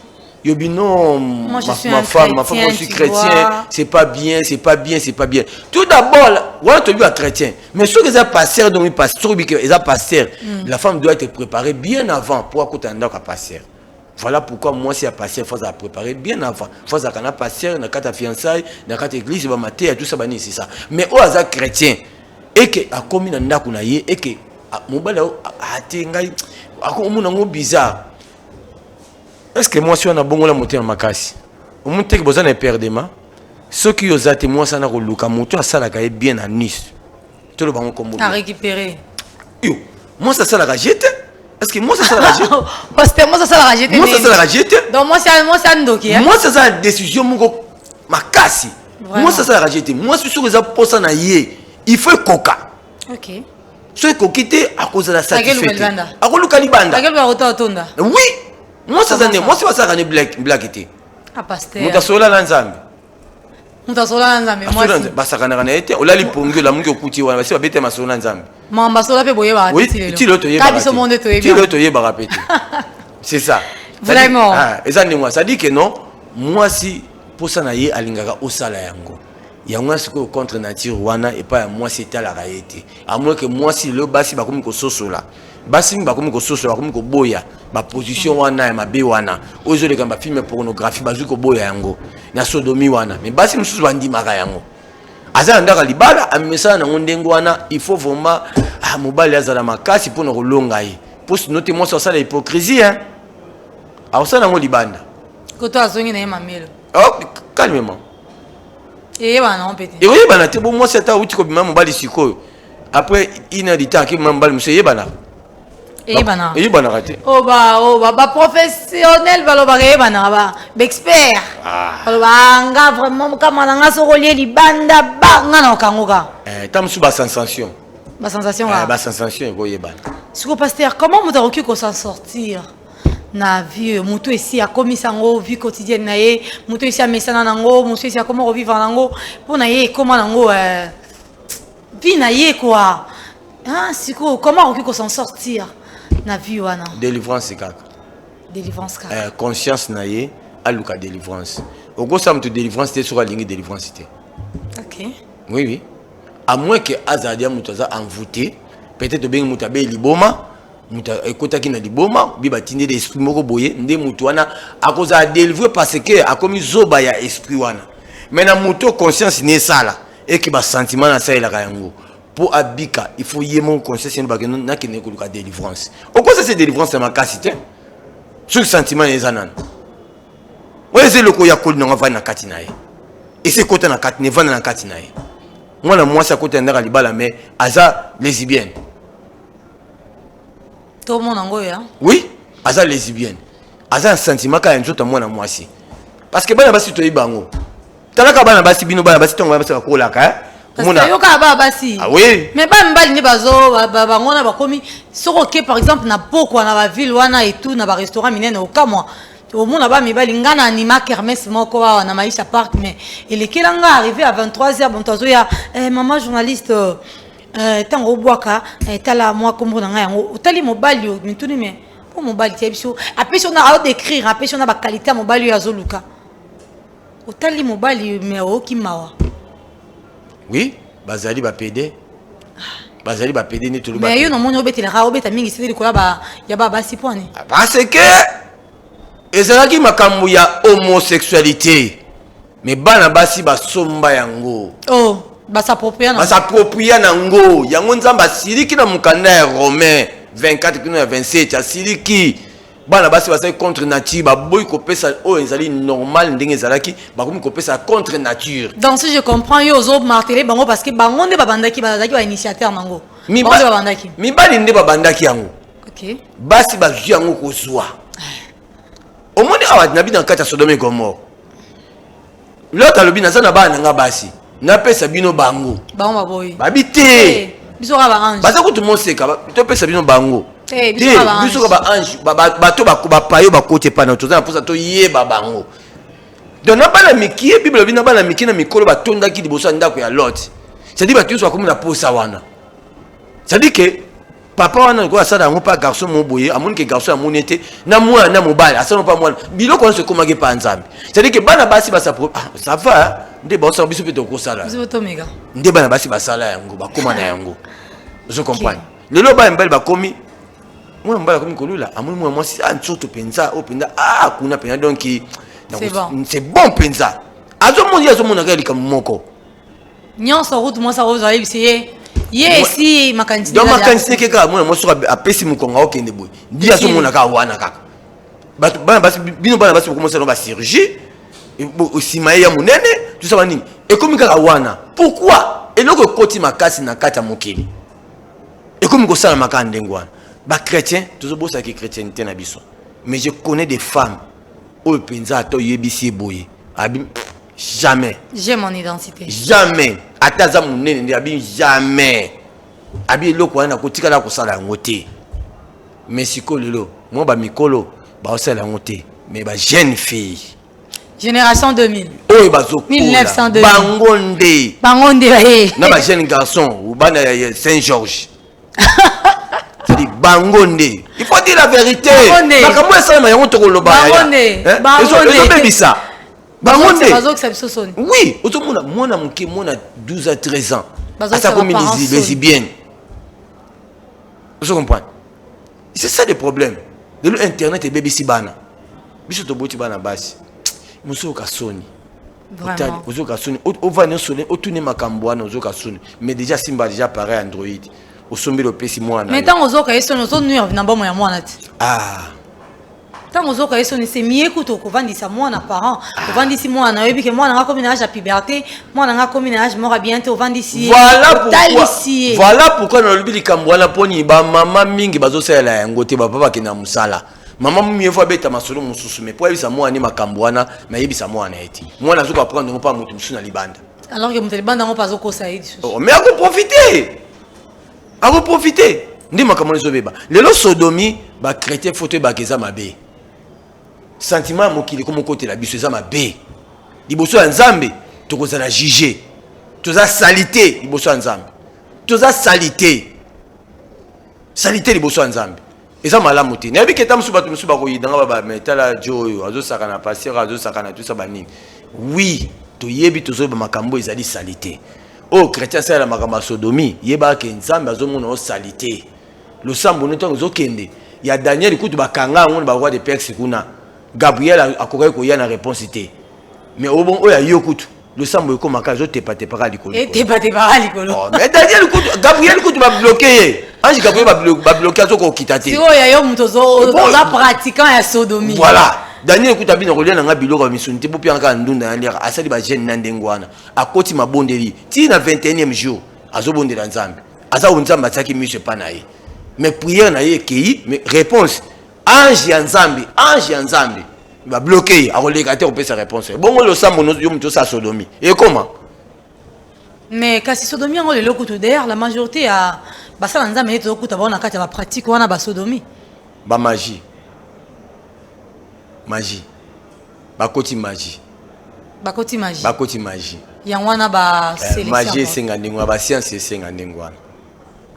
S3: yobi non.
S2: Moi, je
S3: ma,
S2: suis
S3: ma
S2: un
S3: femme, ma femme, moi, je
S2: chrétien,
S3: suis
S2: tu
S3: chrétien,
S2: vois.
S3: C'est pas bien, c'est pas bien, c'est pas bien. Tout d'abord wana toyebi ba chrétien, mais soki eza pasteur, donc pasteur, soki eza pasteur, la femme doit être préparée bien avant pour akota na ndako ya pasteur. Voilà pourquoi mwasi ya pasteur faut azala préparé bien avant, faut azalaka na pasteur na kati ya fiançaille, na kati ya église, bamateya, tout ça, banini, c'est ça. Mais oyo aza chrétien eke akomi na ndako na ye, eke mobali ate ngai akomona yango bizarre. Est ce que mwasi wana bongola motema makasi? Omoni teke boza na eperdema. Soki oza te, mwasi wana koluka moto asalaka ye bien na nice. Toloba ngo kombo.
S2: A récupérer.
S3: Yo, mwasi asalaka jeu te. Est ce que mwasi asalaka jeu?
S2: Pasteur, mwasi asalaka jeu te.
S3: Mwasi asalaka jeu te.
S2: Donc mwasi andoki, hein?
S3: Mwasi asala décision moko makasi. Mwasi asalaka jeu te. Mwasi soki eza posa na ye, il faut ekoka. Soki ekoki te, akozala satisfait te, akoluka libanda.
S2: Akoluka kota otonda.
S3: Oui, mwasi aza nde mwasi basalaka ne blague blague te.
S2: Ah, pasteur.
S3: Moto asola na Nzambe.
S2: Moto asola na Nzambe, mwasi.
S3: Basakanaka na ye te. Olali pongi, olamuki, okuti wana basi babete masolo na Nzambe.
S2: Mamba sola mpe boyebaka te ti lelo.
S3: Ti lelo toyebaka.
S2: Biso monde toyebi.
S3: Ti lelo toyebaka mpe te, c'est ça.
S2: Vraiment.
S3: Ah, eza ndenge wana. C'est-à-dire que non, mwasi mposa na ye alingaka osala yango. Yango wana sikoyo contre nature wana epai ya mwasi etalaka ye te, à moins que mwasi, lelo basi bakomi kososola, basi mingi bakomi kososola, bakomi koboya baposition wana ya mabe wana oyo ezoleka na bafilm ya pornographie. Bazwi koboya yango na sodomie wana, mais basi mosusu bandimaka yango. Aza na ndako ya libala, amesana nango ndenge wana. Il faut vraiment, ah, mobali azala makasi mpona kolonga ye, mpo sinon te mwasi asala hypocrisie, hein? Akosala yango libanda.
S2: Koto azongi na ye mamelo.
S3: Oh, calmement.
S2: Eyebana nango mpe te.
S3: Ekoyebana te. Bo mwasi ata awuti kobima mobali sikoyo, après une heure du temps akebima mobali mosusu, eyebanaka?
S2: Eyebanaka.
S3: Eyebanaka te.
S2: Oyo baprofessionnel balobaka eyebanaka, baexpert baloba nga vraiment kama na nga soki olie libanda ba nga na okango kaka.
S3: Ta mosusu basensation.
S2: Basensation kaka.
S3: Basensation ekoyebana.
S2: Siko pasteur, comment moto akoki kosan sortir na vie oyo moto esi akomisa yango vie quotidienne na ye? Moto esi amesana nango, moto esi akoma kovivre nango, mpo na ye ekoma nango vie na ye quoi, hein? Sikoyo comment akoki kosan sortir na vie wana?
S3: Délivrance kaka.
S2: Délivrance kaka.
S3: Conscience na ye aluka délivrance. Okosala moto délivrance te soki alingi délivrance te. Oui, à moins que azala dia moto aza envoûté. Peut-être obengi moto abe liboma, moto ekotaki na liboma bi batindeli esprit moko boye nde moto wana akozala délivré parce que akomi zoba ya esprit wana. Mais na moto conscience ne esala eke basentiment na asalelaka yango mpo abika, il faut ye moko conscience yeno bakende nakende koluka délivrance. Okosa se délivrance ya makasi te soki sentiment na eza nano oyo eza eloko oyo akoli nango, avandi na kati na ye, esi ekota na kati na evanda na kati na ye. Mwana mwasi akota na ndako ya libala mais aza lesbienne.
S2: Tomona yango ya.
S3: Oui, aza lesbienne, aza na sentiment kaka ya nzoto ya mwana mwasi, parce que bana basi toyebi bango. Talaka bana basi, bino bana basi, ntongo bana basi bakolaka, eh?
S2: Parce yoka bana basi.
S3: Ah oui.
S2: Mais bana mibali nde bazo bango wana bakomi. Soki oke par exemple na pokwa na baville wana et tout, na barestaurant minene, okamwa omona ba mibali. Nga na anima kermesse moko awa na Maisha Park, mais elekela nga arrivé à 23 heures, moto azoya: eh, mama journaliste, ntango obwaka, tala mwa kombo na ngai yango. Otali mobali oyo mituni, mais mpo mobali tia biso apesi ona aodécrire, apesi ona baqualité ya mobali oyo azoluka. Otali mobali mais oyoki mawa.
S3: Oui, bazali bapédés, bazali bapédés nde toloba.
S2: Mais yo nomoni obetelaka, obeta mingi sete likolo ya babasi po ani?
S3: Parce que ezalaki makambo ya homosexualité, mais bana basi basomba yango.
S2: Oh, basapropria na.
S3: Basapropria nango yango. Nzambe asiliki na mokanda ya Romain 24 kino ya 27. Asiliki bana basi basali contre nature, baboyi kopesa oyo ezali normal ndenge ezalaki, bakomi kopesa contre nature.
S2: Donc si je comprends, yo ozo marteler bango parce que bango nde babandaki, bazalaki bainitiateur nango. Bango nde babandaki.
S3: Mibali nde babandaki yango. Basi bazwi yango kozwa. Omoni awa na bino na kati ya Sodome et Gomorrhe, Lot alobi: naza na bana na nga basi, napesa bino bango.
S2: Bango baboyi.
S3: Babi te.
S2: Biso kaka baange.
S3: Baza kutu moseka, topesa bino bango.
S2: Te,
S3: te.
S2: Biso kaka baange.
S3: Biso kaka baange. Bato bapayo bakoti epai na toza na mposa toyeba bango. Donc na bana mikie, Bible elobi na bana mikie na mikolo batondaki liboso ya ndako ya Lot. C'est-à-dire bato nyonso bakomi na posa wana. C'est-à-dire que papa wana lokola asala yango mpa garçon mo boye, amoni ke garçon amoni ete na mwana na mobali asala mpa mwana, biloko nyonso ekomaki epa Nzambe. C'est-à-dire que bana basi basa, ah, ça va nde baosala, biso mpe tokosala.
S2: Biso mpe tomeka.
S3: Nde bana basi basala yango, bakóma na yango. Ozo comprendre? Lelo bana mibali bakomi, mwana mobali akomi kolula, amoni mwana mwasi, ah, nzoto mpenza oyo mpenza, ah, kuna mpenza, donc
S2: C'est bon.
S3: C'est bon mpenza. Azomona ye, azomona kaka likambo moko.
S2: Nyonso route mwasi akozwa, ayebisi ye, ye esi makanisi.
S3: Donc makanisi neke kaka mwana mwasi soki apesi mokongo akokende boye, ndi azomona kaka wana kaka. Bato bana basi, bino bana basi bokomosala bachirurgie nsima ye ya monene, tosala nini, ekomi kaka wana. Pourquoi? Eloko ekoti makasi na kati ya mokili ekomi kosalama kaka ndenge wana. Bachrétien, tozobosaki chrétienté na biso, mais je connais des femmes oyo mpenza ata oyebisi ye boye, abi jamais.
S2: J'ai mon identité.
S3: Jamais. Ata aza monene nde, abi jamais, abi eloko wana nakotikala kosala yango te. Mais sikoyo lelo mwa bamikolo baosala yango te, mais bajeune fille
S2: Génération 2000.
S3: Oyo bazokola.
S2: 1902.
S3: Bango nde.
S2: Bango nde baye.
S3: Na bajeune garçon, bana ya Saint Georges, c'est-à-dire bango nde, il faut dire la vérité.
S2: Bango nde.
S3: Makambo esalema yango tokoloba.
S2: Bango
S3: yaya.
S2: nde.
S3: Hein?
S2: Bango nde.
S3: Ezobebisa bango nde.
S2: Bazokisa biso soni.
S3: Oui, ozomona mwana moke, mwana 12 à 13 ans,
S2: Bazokisa
S3: asa komi
S2: baparents soni.
S3: Lesbienne, ozo comprendre? C'est ça le problème. Lelo internet ebebisi bana biso. Toboti bana basi, mosusu soni.
S2: Vraiment.
S3: Ozoka soni, ovanda osole, otuni makambo wana, ozoka soni, mais déjà simba déjà appareil Android, osombeli, opesi mwana.
S2: Mais ntango ozoka ye soni, ozonuire na bomoi ya mwana te.
S3: Ah.
S2: Ntango ozoka ye soni, c'est mieux kutu okovandisa mwana. Parent ovandisi mwana, oyebi ke mwana nga komi na age ya puberté, mwana nga komi na age moko ya bien te, ovandisi ye,
S3: Voilà pourquoi.
S2: Otalisi ye.
S3: Voilà pourquoi nalobi likambo wana, mponi bamama mingi bazosalela yango te. Bapapa bakende na mosala, mama mieux faut abeta masolo mosusu, mais po ayebisa mwana makambo wana, mais ayebisa mwana ye te. Mwana azoka prendre yango mpa moto mosusu na libanda.
S2: Alors ke moto libanda yango mpe azokosa ye lisusu.
S3: Oh, mais akoprofite, akoprofite nde makambo wana ezobeba lelo. Sodomie, bachrétien, faut toyebaka eza mabe. Sentiment ya mokili komokotela biso eza mabe liboso ya Nzambe. Tokozala juge, toza saleté liboso ya Nzambe, toza saleté, saleté liboso ya Nzambe, eza malamu te. Nayebi ke ta mosusu bato mosusu bakoyidanga baba, mais tala jo oyo azosaka na pasteur, azosaka na tusa banini. Oui, toyebi, tozoyeba makambo ezali saleté. Oyo chrétien asalela makambo ya sodomie, yebaka ke Nzambe azomona o saleté. Losambo no ntango ezokende ya Daniel kutu, bakanga yango na baroi de Perse kuna, Gabriel akokaki koya na réponse te. Mais obon oyo ayo kutu losambo ekomaka ezotepatepaka likolo.
S2: Etepatepaka likolo.
S3: Oh, mais Daniel kutu, Gabriel kutu babloquer ye, ange Gabriel babloquer, azokokita te.
S2: Sikoyo ya yo moto oza pratiquant ya sodomie.
S3: Voilà, Daniel kutu abina kolia nanga biloko ya misuni te, bopianga kaka ndunda ya liaka. Asali bajeûne na ndenge wana, akoti mabondeli ti na 21e jour, azobondela Nzambe, aza oyo Nzambe atiaki miso epa na ye. Mais prière na ye ekei, mais réponse, ange ya Nzambe, ange ya Nzambe babloquer ye, akoleka te kopesa réponse. Bongo losambo yo moto osala sodomie ekoma?
S2: Mais kasi sodomie yango lelo kutu, d'ailleurs la majorité ya basala Nzambe nde tozokuta bango na kati ya bapratique wana, basodomie.
S3: Bamagie, magie, bakoti magie.
S2: Bakoti magie.
S3: Bakoti magie.
S2: Yango wana basélection.
S3: Magie esenga ndenge wana, bascience esenga ndenge wana,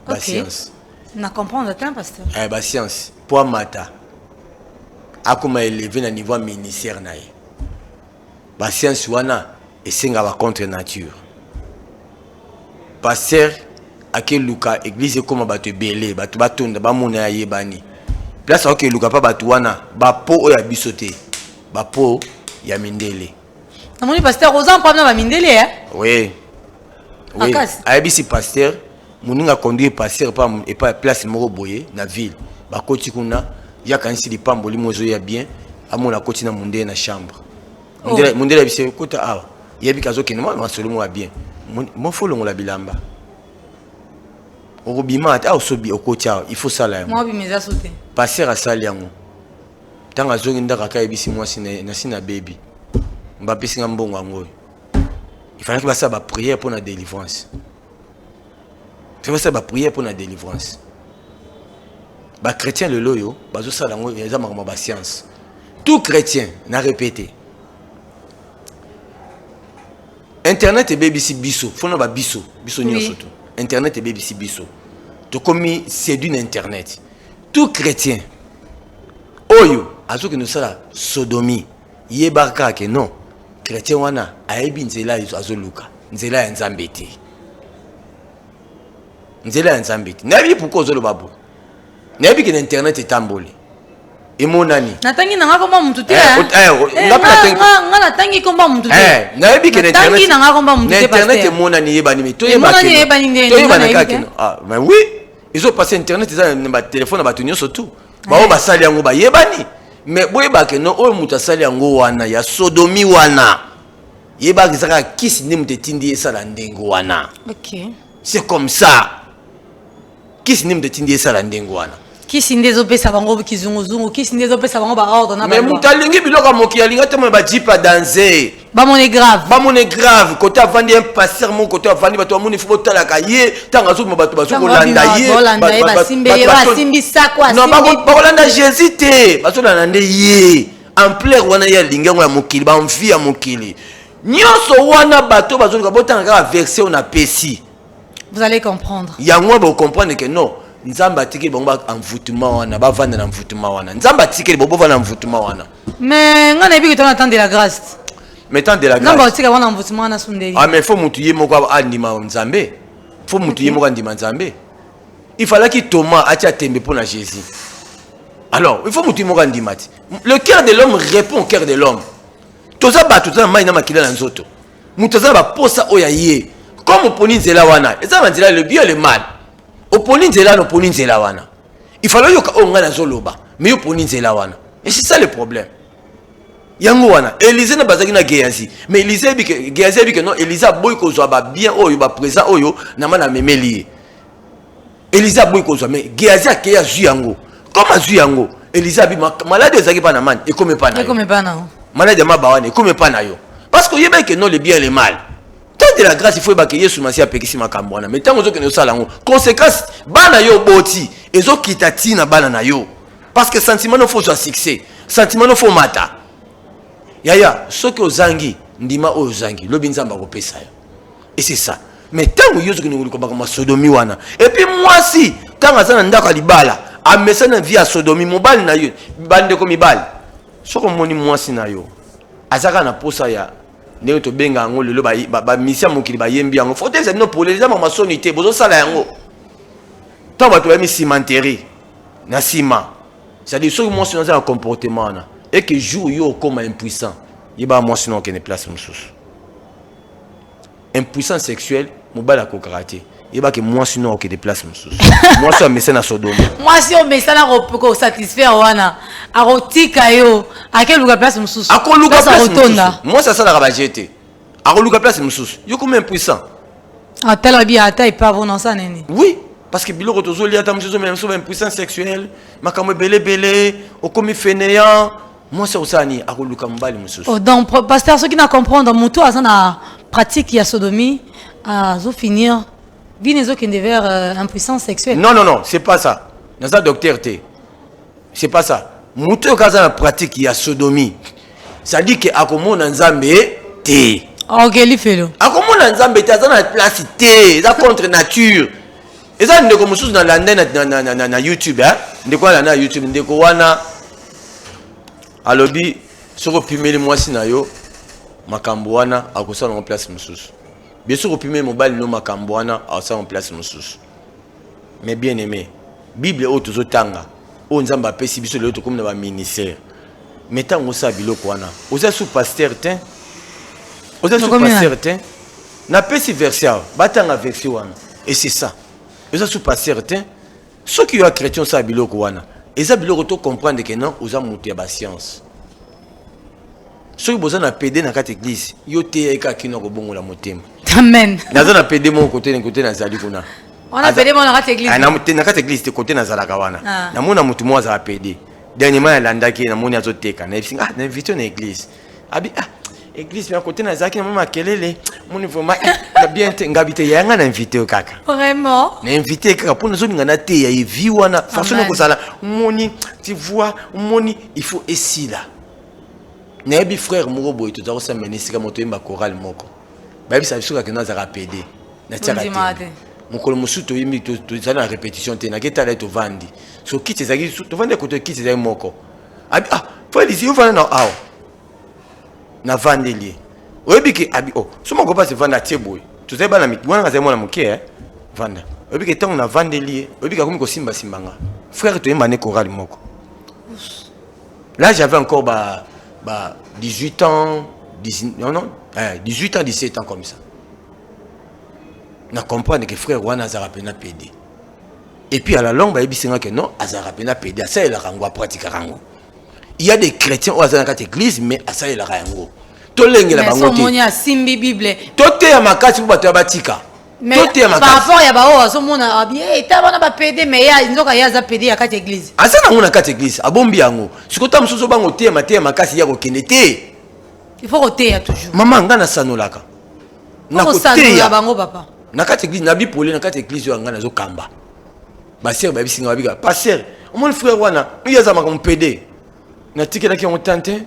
S3: bascience.
S2: Na comprendre te, pasteur.
S3: Eh, bascience po amata, akoma élevé na niveau ya ministère na ye, bascience wana esenga bacontre nature. Pasteur akeluka église ekóma bato ebele, bato batonda, bamona ya yebani place. Akokeluka mpa bato wana bapo oyo ya biso te, bapo ya mindele.
S2: Namoni pasteur oza mpam na bamindele, eh?
S3: Oui.
S2: Makasi.
S3: Ayebisi pasteur, moninga conduire pasteur epa place moko boye na ville. Bakoti kuna, yakanisi lipamboli mo ezoya bien, amona akoti na mondele na chambre.
S2: Oh.
S3: Mondele ayebisi ye, kota awa. Yebi azokende mwa masolo moko ya bien, mo faut longola bilamba, okobima ate awa, osobi okoti awa, il faut sala yango.
S2: Mwa bima eza so te.
S3: Pasteur asali yango. Ntango azongi ndako, aka ayebisi mwasi na ye, nasi na bebi, bapesi nga mbongo yango oyo. Ifalaki basala baprière mpo na délivrance, fe basala baprière mpo na délivrance. Bachrétien lelo oyo bazosala yango, eza makambo ya bascience. Tout chrétien, na répété, internet ebebisi biso, fona babiso biso nyonso to internet ebebisi biso, tokomi séduit na internet. Tout chrétien oyo azokende kosala sodomie, yebaka kaka ke non, chrétien wana ayebi nzela azoluka, nzela ya Nzambe te, nzela ya Nzambe te. Nayebi pourquoi ozoloba boye, nayebi ke na internet etamboli, emonani.
S2: Natangi nanga komba mutu te.
S3: Eh,
S2: eh.
S3: Eh, nga mpe
S2: Nga natangi komba mutu te.
S3: Nayebi ke na
S2: Natangi nanga komba mutu
S3: na
S2: te,
S3: internet
S2: pasteur.
S3: emonani, eyebani, mais
S2: Emonani, eyebani ndenge,
S3: toyebana
S2: nga
S3: kaka
S2: nayebi
S3: ke ah, mais oui, ezopase internet, eza na batelefone na bato nyonso tu. Bao basali yango bayebani, mais boyebake no, oyo moto asali yango wana ya sodomie wana, Yebaka eza kaka kisi nde moto etindi ye esala ndenge wana. C'est comme ça. Kisi nde moto etindi ye esala ndenge wana.
S2: Kisi nde ezopesa bango kizunguzungu, kisi nde ezopesa bango baordre na
S3: Mais moto alingi biloko ya mokili, alingi atamona bajeep ya danger.
S2: Bamone grave.
S3: Bamone grave. Kote avandi, un pasteur moko, kote avandi, bato bamoni, fo botalaka ye ntango azobima, bato bazokolanda ye.
S2: Bolanda ye, basimbi ye, asimbi sako.
S3: Non, bakolanda Jésus te, bazolanda nde ye. Ampleur wana ye alingi yango ya mokili, baenvie ya mokili nyonso wana. Bato bazoluka, botanga kaka verset oyo napesi.
S2: Vous allez comprendre.
S3: Yango bocomprendre que non, Nzambe atikeli bango envoûtement wana, bavanda na envoûtement wana. Nzambe atikeli bango bovanda na envoûtement wana.
S2: Mais nga nayebi ke tona temps de la grâce.
S3: Mais temps de la
S2: Nzambe
S3: grâce.
S2: Aotika wana envoûtement wana sundeli.
S3: Ah, mais faut mutu ye moko andima Nzambe, faut mutu ye moko andima Nzambe. Il fallaki Thomas atia tembe mpo na Jésus. Alors il faut mutu ye moko andima ti. Le cœur de l'homme répond au cœur de l'homme. Toza bato, toza na mai na makila na nzoto. Moto aza na baposa oyo ya ye. Comme oponi nzela wana, eza na nzela, le bien, le mal. Oponi nzela wana, oponi nzela wana. Il fallait oyoka oyo ngai nazoloba, mais yo oponi nzela wana et c'est ça le problème. Yango wana Élysée na bazalaki na Géasi, mais Élysée ayebi ke, Géasi ayebi ke non, Élysée aboyi kozwa babien oyo, baprésent oyo nama namemeli ye. Élysée aboyi kozwa, mais Géasi akei, azwi yango. Comme azwi yango, Élysée abi maladi ezalaki mpa na mani, ekomi epa na yo.
S2: Ekomi epa na yo.
S3: Maladi ya maba wana ekomi epa na yo, parce que oyebaki ke non, le bien et le mal. Temps de la grâce, il faut oyebake Yesu Masi apekisi makambo wana. Mais ntango ozokende osala yango, conséquence, bana yo oboti, ezokita ntina bana na yo, parce que sentiment no, faut ozwa succès, sentiment no, faut mata. Yaya, soki ozangi, ndima oyo ozangi, lobi Nzambe akopesa yo et c'est ça. Mais ntango yo ozokende koluka makambo ya sodomie wana, et puis mwasi ntango aza na ndako ya libala, amesani na vie ya sodomie, mobali na yo. Bandeko mibali, soki omoni mwasi na yo aza kaka na posa ya ndenge tobenga yango lelo, bamisi ya mokili bayembi yango, faut teza bino polele. Eza mama soni te, bozosala yango. Ntango bato bayemi cimenterie na nsima, c'est-à-dire soki mwasi no aza na comportement wana, eke jour yo okóma impuissant, yebaka mwasi no okende place mosusu. Impuissance sexuelle, mobali akokaka te, yebaki mwasi no akokende place mosusu. Mwasi amesa na Sodome.
S2: Mwasi oyo mesana kosatisfaire wana, akotika yo, akeluka place mosusu.
S3: Akoluka
S2: Place
S3: place
S2: akotonda.
S3: mosusu. Mwasi asalaka baje te, akoluka place mosusu. Yo komi impuissant.
S2: Atala bi ata epavo na osa nini.
S3: Oui, parce que biloko tozolia, ata mosusu ezomela biso baimpuissance sexuelle, makambo ebelebele, okomi fainéant. Mwasi akosala nini? Akoluka mobali mosusu.
S2: Oh, donc pasteur, soki na comprendre, moto aza na pratique ya sodomie azofinir bino ezokende vers impuissance sexuelle.
S3: Non, non, non, c'est pas ça. Naza docteur te, c'est pas ça. Moto oyo aza na pratique ya sodomie, c'est-à-dire ke akomona Nzambe te.
S2: Ok, lifelo.
S3: Akomona Nzambe te, aza na place te, eza contre nature. Eza ndeko mosusu na landa na YouTube, hein? Ndeko wana na YouTube, ndeko wana alobi soki opimeli mwasi na yo makambo wana, akosala yango place mosusu. Bien, soki opimeli mobali no makambo wana, akosala yango place mosusu. Mais bien aimé, Bible oyo tozotanga, oyo Nzambe apesi biso lelo, tokomi na baministère. Mais ntango osala biloko wana, oza sous pasteur te, oza sous
S2: Tokomi na-
S3: pasteur te. Napesi verset awa, batanga verset wana et c'est ça. Oza sous pasteur te. Soki yo ya chrétien osala biloko wana, eza biloko to comprendre ke non, oza moto ya bascience. Soki boza na pédé na kati église, yo te, kaka kino kobongola motema.
S2: Amen.
S3: Naza na pédé moko kote kote nazali kuna.
S2: Wana pédé moko na kati église?
S3: Ah, na kati église te, kote nazalaka wana.
S2: Ah.
S3: Namona motu moko azala pédé. Dernièrement alandaki ye, namoni azoteka. Nayebisi: "Ah, na invité na église." Abi: "Ah, église ya kote nazalaki, namoni makelele, moni vraiment eh, na bien te." Ngabi te, yanga na invité yo kaka.
S2: Vraiment?
S3: Na invité kaka mpo nazolinga nateya ye vie wana, façon
S2: Amen.
S3: kozala moni, tu vois, moni, il faut esila. Nayebi frère moko boye, toza kosambela esika moto, toyemba chorale moko, bayebisa biso kaka no azalaka pédé. Natiaka
S2: Ondima
S3: te.
S2: te.
S3: Mokolo mosusu toyembi, tozali na répétition te, naketala ye, tovandi so, kiti ezalaki, tovandi kote, kiti ezalaki moko. Abi: "Ah, frère Lisi, yo vanda na awa." Navandeli ye, oyebi ke abi: "Oh, so moko mpasi, vanda." Atie boye, tozali bana wana, azali mwana moke, eh? Vanda. Oyebi ke ntango navandeli ye, oyebi ke akomi kosimbasimba nga. Frère, toyemba ne chorale moko. Là j'avais encore ba 18 ans, 10, non, non, eh, 18 ans, 17 ans comme ça. Na comprendre que frère wana azalaka mpenza pédé. Et puis à la longue bayebisi nga ke non, azalaka mpenza pédé, asalelaka yango, apratikaka yango. Il y a des chrétiens oyo aza na kati église, mais asalelaka yango. Tolengela bango
S2: te, asimbi Bible.
S3: Toteya makasi mpo bato ya batika.
S2: Toteya makasi par rapport ya baoyo azomona abi eta wana bapédé, mais ye nzoka ye aza pédé ya kati église.
S3: Aza nango na kati église, abombi yango. Sikoyo ta mosusu obango oteyama teya makasi, ya kokende te.
S2: Il faut koteya toujours.
S3: Mama, nga nasanolaka.
S2: Nakoteya bango, papa.
S3: Na kati église nabi pole, na kati église oyo ngai nazokamba, basœur bayebisi nga, babika: "Pasteur, omoni frère wana, ye aza makambo pédé." Natikelaki yango tan te.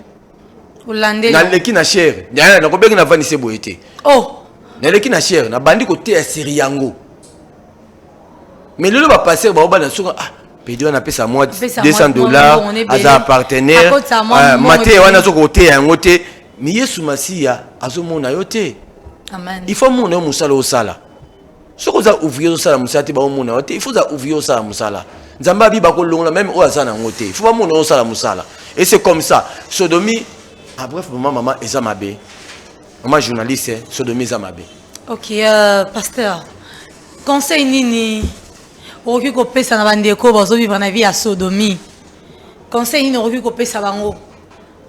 S3: Naleki na chaire, nakobengi, navandisi boye te.
S2: Oh.
S3: Naleki na chaire, nabandi koteya série yango. Mais lelo bapasteur baobanda soki: "Ah, pédé wana apesa mwa 200 $, aza partenaire mateya wana, azoka koteya yango te." Mais Yesu Masiya azomona yo te. Il faut mona yo mosala osala. Soki oza ouvrier, ozosala mosala te, baomona yo te. Il faut oza ouvrier, osala mosala. Nzambe abi bakolongola même oyo aza nango te. Il faut bamona yo osala mosala et c'est comme ça. Sodomie, ah bref, mama, mama, eza mabe. Mama journaliste, sodomie eza mabe.
S2: Ok, pasteur, conseil nini okoki kopesa na bandeko bazovivre na vie ya sodomie? Conseil nini okoki kopesa bango?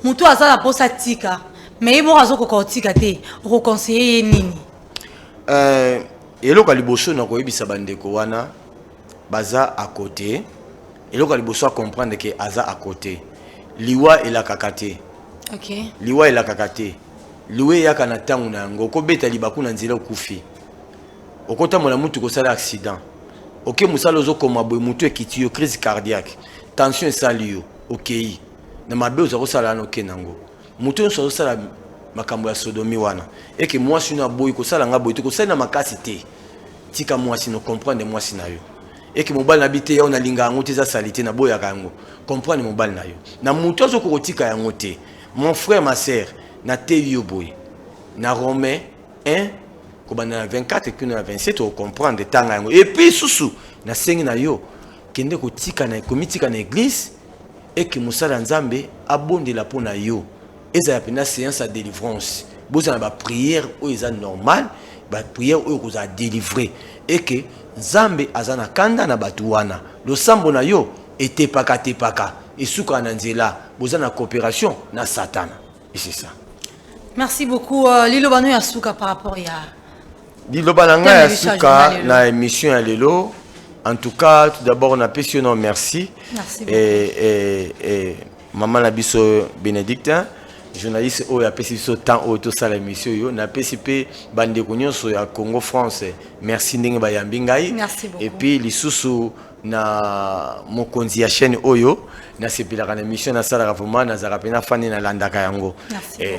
S2: Motu aza na mposa tika, mais ye moko azokoka kotika te, okoconseiller ye nini?
S3: Eloko ya liboso na koyebisa bandeko wana baza à côté, eloko ya liboso, acomprendre ke aza à côté. Liwa elakaka te. Liwa elakaka te. Liwa eyaka na ntango na yango. Okobeta libaku na nzela, okufi. Okotambola mutuka, osala accident, oke mosala, ozokoma boye, motu ekiti yo, crise cardiaque, tension esali yo, okei na mabe oza kosala wana, okende yango. Motu nyonso azosala makambo ya sodomie wana, eke mwasi no aboyi kosala nga boye te, kosali na makasi te. Tika mwasi no, comprendre mwasi na yo. Eke mobali na bi te, yayo nalinga yango te, eza sali te, naboyaka yango. Comprendre mobali na yo. Na motu azokoka kotika yango te, mon frère, ma sœur, nateyi yo boye na Romain 1, kobanda na 24 kino na 27, okocomprendre. Ntanga yango. Et puis susu, nasengi na yo, kende kotika na komitika na église, eke mosala ya Nzambe abondela mpo na yo. Ezala mpenza séance ya délivrance, bozala na baprière oyo eza normal, baprière oyo kozala délivré. Eke Nzambe aza na kanda na bato wana. Losambo na yo etepaka tepaka, esukaka na nzela. Boza na coopération na Satana et c'est ça.
S2: Merci beaucoup. Liloba no ya suka par rapport ya
S3: Liloba na ngai ya suka na émission ya lelo, en tout cas, tout d'abord napesi yo no merci.
S2: Merci.
S3: Et mama na biso Bénédicte, journaliste oyo apesi biso temps oyo tosala émission oyo. Napesi mpe bandeko nyonso ya Congo France merci ndenge bayambi ngai.
S2: Merci.
S3: Et puis lisusu na mokonzi ya chaîne oyo, nasepelaka na émission nasalaka. Vraiment, nazalaka mpenza fan, nalandaka yango.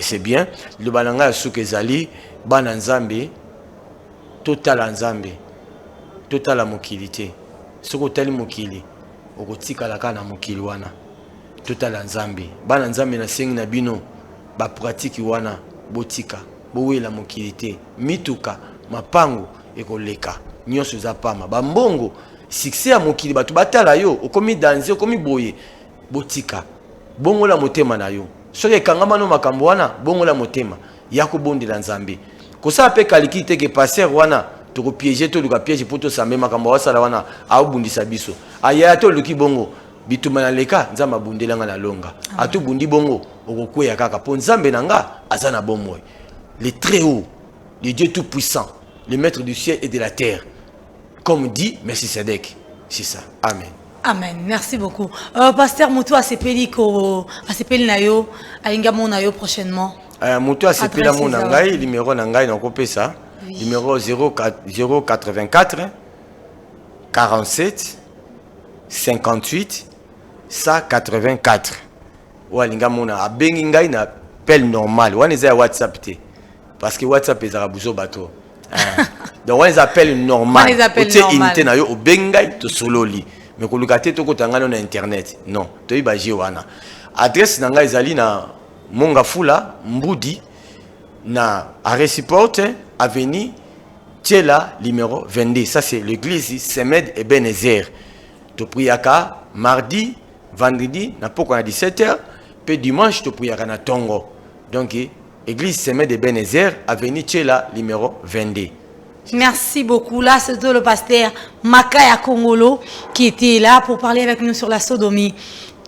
S3: C'est bien. Liloba na ngai ya suka ezali: bana Nzambe, totala Nzambe, totala mokili te. Soki otali mokili, okotikala kaka na mokili wana. Totala Nzambe, bana Nzambe. Nasengi na bino, bapratique wana botika, bowela mokili te. Mituka, mapango ekoleka, nyonso eza pamba. Bambongo, succès ya mokili, bato batala yo, okomi danse, okomi boye, botika. Bongola motema na yo. Soki ekangama no makambo wana, bongola motema ya kobondela Nzambe. Kosala mpe calcul te ke pasteur wana tokopiéger, toluka piège mpo tosambe makambo awasala wana, aobundisa biso. Ayaya te, oluki bongo bitumba na leka. Nzambe abundelanga na longa. Atubundi bongo, okokweya kaka, mpo Nzambe na nga aza na bomoi, le Très Haut, le Dieu tout puissant, le maître du ciel et de la terre, comme dit Melchisedec. C'est ça, amen.
S2: Amen. Merci beaucoup. Pasteur, moto asepeli ko asepeli na yo, alinga mona yo prochainement.
S3: Moto asepeli amona ngai, numéro na ngai nakopesa.
S2: Oui.
S3: Numéro 04 084 47 58 184. Oyo alinga mona, abengi ngai na appel normal. Wana eza ya WhatsApp te, parce que WhatsApp ezalaka buzo bato. Donc wana eza appel normal.
S2: Wana eza appel
S3: otie
S2: normal.
S3: Unité na yo, obengi ngai, tosololi. Mais koluka te tokota ngai no na internet, non, toyebi je wana. Adresse na ngai ezali na Mont Ngafula, Mbudi, na arrêt Porte, avenue Tiela numéro 22. Ça, c'est l'église Semed Ebenezer. Topriaka mardi, vendredi na poko na 17h, pe dimanche topriaka na tongo. Donc église Semed Ebenezer, avenue Tiela numéro 22.
S2: Merci beaucoup. Là, c'était le pasteur Makaya Kongolo qui était là pour parler avec nous sur la sodomie.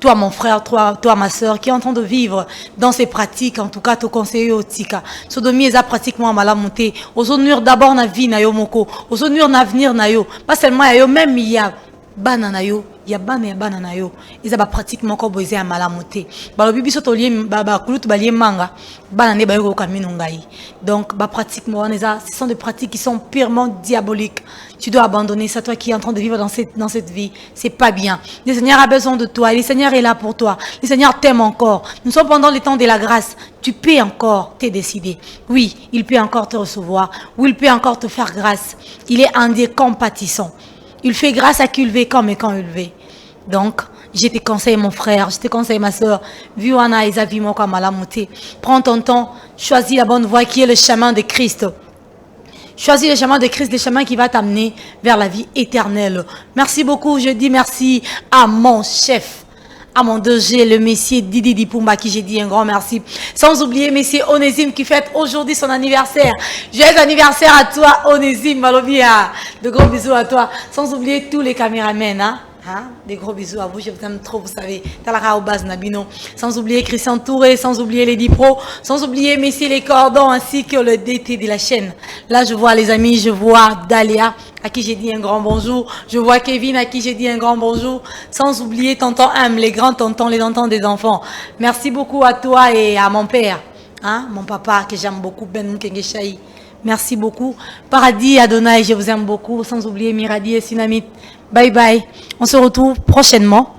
S2: Toi, mon frère, toi, toi, ma soeur, qui est en train de vivre dans ces pratiques, en tout cas, te conseiller otika. Sodomie eza pratiquement malamu te. Ozo nuire d'abord na vie na yo moko. Ozo nuire na avenir na yo. Pas seulement ya yo, même ya bana na yo, ya bana ya bana na yo. Eza ba pratique moko boye eza ya malamu te. Balobi biso tolie ba bakulutu balie manga, bana nde bayoki koyoka mino ngai. Donc ba pratique moko wana eza, ce sont des pratiques qui sont purement diaboliques. Tu dois abandonner ça, toi qui es en train de vivre dans cette vie. C'est pas bien. Le Seigneur a besoin de toi. Le Seigneur est là pour toi. Le Seigneur t'aime encore. Nous sommes pendant le temps de la grâce. Tu peux encore te décider. Oui, il peut encore te recevoir. Oui, il peut encore te faire grâce. Il est un Dieu compatissant. Il fait grâce à qui il veut, comme et quand il veut. Donc, je te conseille, mon frère, je te conseille, ma soeur, vie wana eza vie moko ya malamu te. Prends ton temps, choisis la bonne voie qui est le chemin de Christ. Choisis le chemin de Christ, le chemin qui va t'amener vers la vie éternelle. Merci beaucoup. Je dis merci à mon chef, à mon DG, le monsieur Didi Dipumba, qui j'ai dit un grand merci. Sans oublier monsieur Onésime qui fête aujourd'hui son anniversaire. Joyeux anniversaire à toi, Onésime Malobia. De gros bisous à toi. Sans oublier tous les caméramens, hein. Hein? Des gros bisous à vous, je vous aime trop, vous savez. Talara base na bino. Sans oublier Christian Touré, sans oublier Lady Pro, sans oublier messieurs les cordons ainsi que le DT de la chaîne. Là, je vois les amis, je vois Dalia, à qui j'ai dit un grand bonjour. Je vois Kevin, à qui j'ai dit un grand bonjour. Sans oublier Tonton M, les grands tontons, les tontons des enfants. Merci beaucoup à toi et à mon père, hein, mon papa que j'aime beaucoup, Ben Mukenge. Merci beaucoup. Paradis, Adonai, je vous aime beaucoup. Sans oublier Miradi et Sinamit. Bye bye. On se retrouve prochainement.